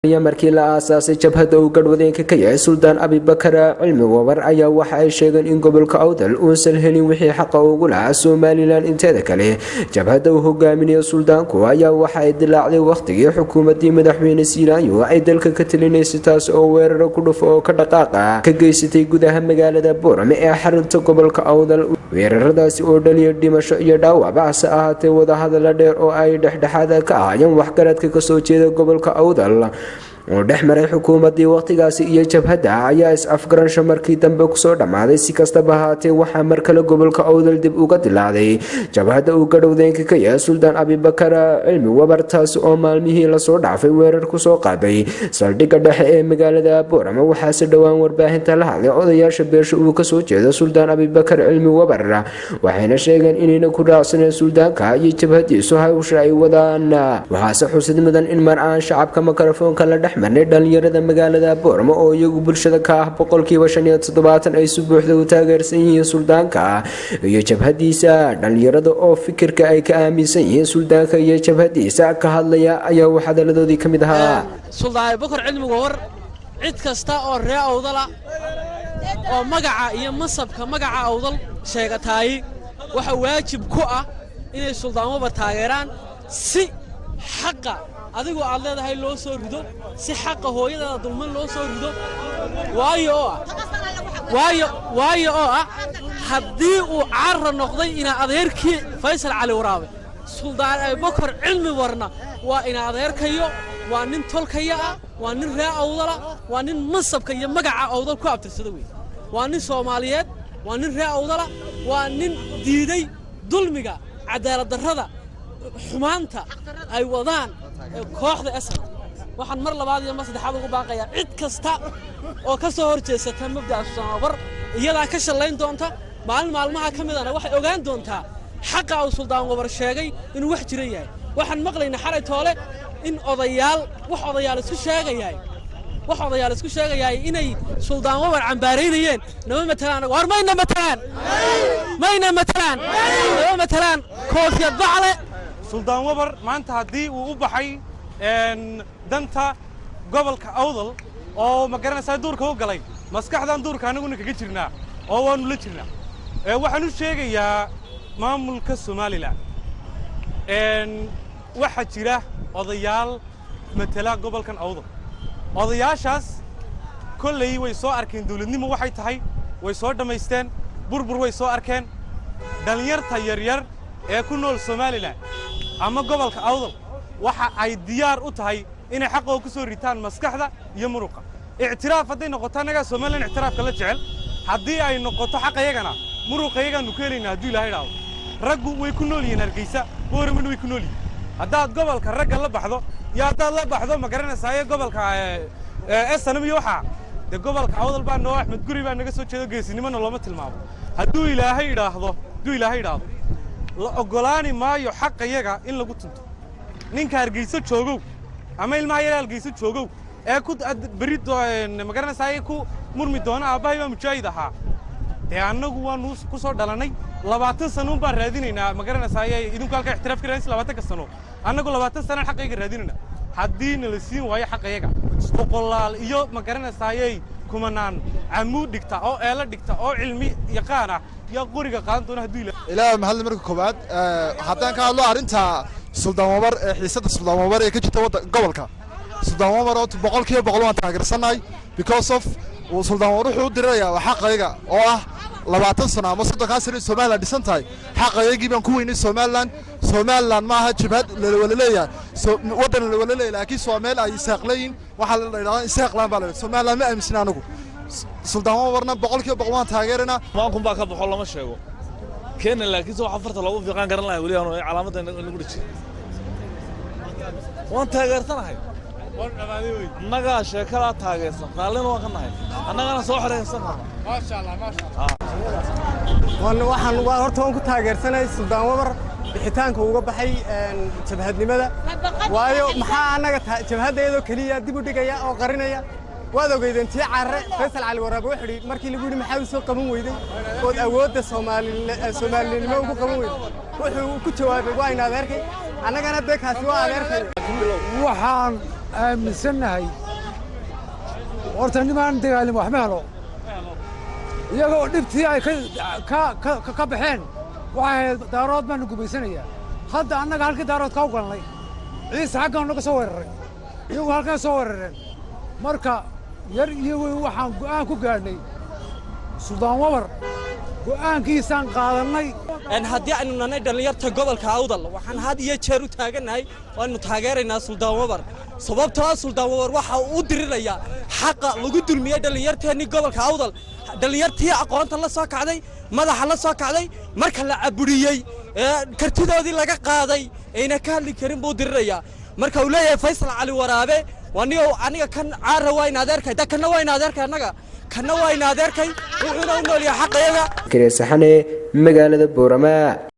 Iyo markii la aasaasay jabhadda uu garhwadeenka ka yahay Suldaan Abibakar Cilmi Wabar ayaa waxa ay sheegeen in gobolka Awdal uusan helin wixii xaqa ugu lahaa Somalilan inteeda kale. Jabhadda uu hogaaminayo suldaanku ayaa waxa ay dilaacday wakhtigii xukuumadii madaxweyne Siilaanyo ay dalka ka talinaysay, taas oo weeraro ku dhufo oo ka dhaqaaqa ka geysatay gudaha magaalada Boorame ee xarunta gobolka Awdal. Weeraradaasi oo dhaliya dhimasho iyo dhaawacba, hase ahaatee wadahadala dheer oo ay dhexdhexaad ka ahaayeen waxgaradka kasoo jeeda gobolka Awdal oo dhex maray xukuumadii wakhtigaasi iyo jabhadda ayaa is-afgaransho markii dambe kusoo dhammaaday. Si kastaba ahaatee, waxaa mar kale gobolka Awdal dib uga dilaacday jabhadda uu garhowdeenka ka yahay Suldaan Abibakar Cilmi Wabar, taasi oo maalmihii lasoo dhaafay weerar kusoo qaaday saldhigga dhexe ee magaalada Boorama. Waxaase dhowaan warbaahinta la hadlay odayaasha beesha uu kasoo jeedo Suldaan Abibakar Cilmi Wabar, waxayna sheegeen inayna ku raacsaneen suldaanka iyo jabhadiisu hawsha ay wadaan. Waxaase xusid mudan in mar aan shacabka mikrofoonka la dhex marnay dhalinyarada magaalada Boorama, oo iyagu bulshada ka ah 75%, ay si buuxda u taageersan yihiin suldaanka iyo jabhadiisa. Dhalinyarada oo fikirka ay ka aaminsan yihiin suldaanka iyo jabhadiisa ka hadlaya ayaa wax hadaladoodii ka mid ahaa: Suldaan Abubakar Cilmi Wabar, cid kasta oo ree Awdala oo magaca iyo masabka magaca Awdal sheegataay waxa waajib ku ah inay Suldaan Wabar taageeraan, si xaqa adigoo aad leedahay loo soo rido, si xaqa hooyadaada dulman loo soo rido. Waayo oo ah haddii uu carra noqday ina adeerkii Faysal Cali Waraabe, Suldaan Abubakar Cilmi Warna waa ina adeerkayo, waa nin tolkaya ah, waa nin ree Awdala, waa nin masabka iyo magaca Awdal ku abtirsada wey, waa nin Soomaaliyeed, waa nin ree Awdala, waa nin diiday dulmiga, cadaaladdarrada, xumaanta ay wadaan kooxda SNM. Waxaan mar labaad iyo mar saddexaad ugu baaqayaa cid kasta oo ka soo hor jeesata mabda'a Suldaan Wabar, iyadaa ka shallayn doonta. Maalin maalmaha ka midana waxay ogaan doontaa xaqa uu Suldaan Wabar sheegay inuu wax jira yahay. Waxaan maqlaynaa xalay toole in odayaal, wax odayaal isku sheegayahay, wax odayaal isku sheegayahay inay Suldaan Wabar cambaaraynayeen. Nama matalaan. War mayna matalaan, mayna matalaan, nama matalaan koofiyad bacle. Suldaan Wabar maanta haddii uu u baxay danta gobolka Awdal oo ma garanaysaa duurka u galay, maskaxdan duurka annaguna kaga jirnaa oo waannu la jirnaa. Waxaan u sheegayaa maamulka Somalilan, waxaa jira odayaal matala gobolkan Awdal. Odayaashaas kolley way soo arkeen dawladnimo waxay tahay, way soo dhammaysteen burbur, way soo arkeen. Dhallinyarta yaryar ee ku nool Somalilan ama gobolka Awdal waxa ay diyaar u tahay inay xaqooda ku soo ritaan maskaxda iyo muruqa. Ictiraaf hadday noqoto, annagaa Somalilan ictiraafka la jecel. Haddii ay noqoto xaqayagana, muruqayagaannu ku helaynaa hadduu Ilahay idhaahdo. Raggu way ku nool yihiin Hargeysa, Booramana way ku nool yihiin. Haddaad gobolka ragga la baxdo iyo haddaad la baxdo, ma garanaysaaye, gobolka SNM iyo waxaa dee gobolka Awdal baa noo Axmed Guri baa naga soo jeedo, geesinimona looma tilmaamo. Hadduu Ilaahay idhaahdo, hadduu Ilaahay idhaahdo, la oggolaani maayo xaqayaga in lagu tunto. Ninka Hargeysa joogow ama ilmaha yar Hargeysa joogow ee ku berri, ma garanaysaa, ku murmi doona aabbahay baa mujaahid ahaa, dee annagu waanu ku soo dhalannay. 20 sanoun baan raadinaynaa, ma garanaysaa, idinku halkaa ixtiraaf ka raadinaysa 20-ka sano, annagu 20 sanaan xaqayga raadinaynaa. Haddii na la siin waayo xaqayaga, boqolaal iyo, ma garanaysaaye, kumanaan camuud dhigta oo eelo dhigta oo cilmi yaqaan ah yaa qoriga qaadan doona hadduu Ilaahay mahadle. Marka koowaad, haddaan ka hadlo arrinta Suldaan Wabar ee xiisadda Suldaan Wabar ee ka jirta wadda gobolka, Suldaan Wabar oo 100% waan taageersannahay, because of Suldaan Wabar wuxuu u dirirayaa waa xaqayga oo ah 20 sano ama 30-kaa sano Somaliland dhisan tahay, xaqaygii baan ku weynay Somaliland. Somaliland maaha jabhad lawala leeyahay, waddan lawala leeyahay, laakiin waa meel ay Isaaq leeyihin. Waxaa la idhahdaa Isaaqland baa la yidhahdaa. Somaliland ma aaminsana anigu. Suldaan Wabarna 100% waan taageeraynaa. Maankun baa ka baxo lama sheego kenya, laakiinse waxa farta loogu fiiqaan garan lahay weli aanu calaamadda inagu dhiji. Waan taageersanahay, annagaa sheekadaa taageersan, raallina waan ka nahay, annagana soo xeraysan. Waxaan waa horta waan ku taageersanay Suldaan Wabar bixitaanka uga baxay jabhadnimada. Waayo, maxaa annaga jabhadda keliya dib u dhigaya oo qarinaya? Waad ogeydeen tii Carre, Faysal Cali Waraabe wuxuu yidhi markii lagu yidhi maxaa u soo qaban weyday ood awoodda Soomaalinimo ugu qaban weyday, wuxuu ku jawaabay waa ina adeerkay, annagana dee kaasi waa adeerkay. Waxaan Aaminsannahay horta nimaan dagaalin wax ma helo. Iyagoo dhibtii ay ka baxeen waxay ahayd Daarood baanu gumaysanayaa. Hadda annaga halkii Daarood ka u galnay, Ciise xaggan naga soo weeraray, iyagu halkan soo weerareen. Marka yar iyo weyn waxaan go'aan ku gaadhnay Suldaan Wabar, go'aankiisaan qaadannay. Haddii aynu nanay dhallinyarta gobolka Awdal, waxaan had iyo jeer u taagannahay, waanu taageeraynaa Suldaan Wabar, sababtoo ah Suldaan Wabar waxa uu u dirirayaa xaqa lagu dulmiyey dhallinyarteennii gobolka Awdal, dhallinyartii aqoonta la soo kacday, madaxa la soo kacday. Marka la caburiyey ee kartidoodii laga qaaday, ayna ka hadli karin buu dirirayaa. Marka uu leeyahay Faysal Cali Waraabe waa aniga kan caara, waa in adeerkay da, kanna waa in adeerkay, annaga kanna waa in adeerkay, wuxuuna u nool yahay xaqayaga. Saxane, magaalada Boorama.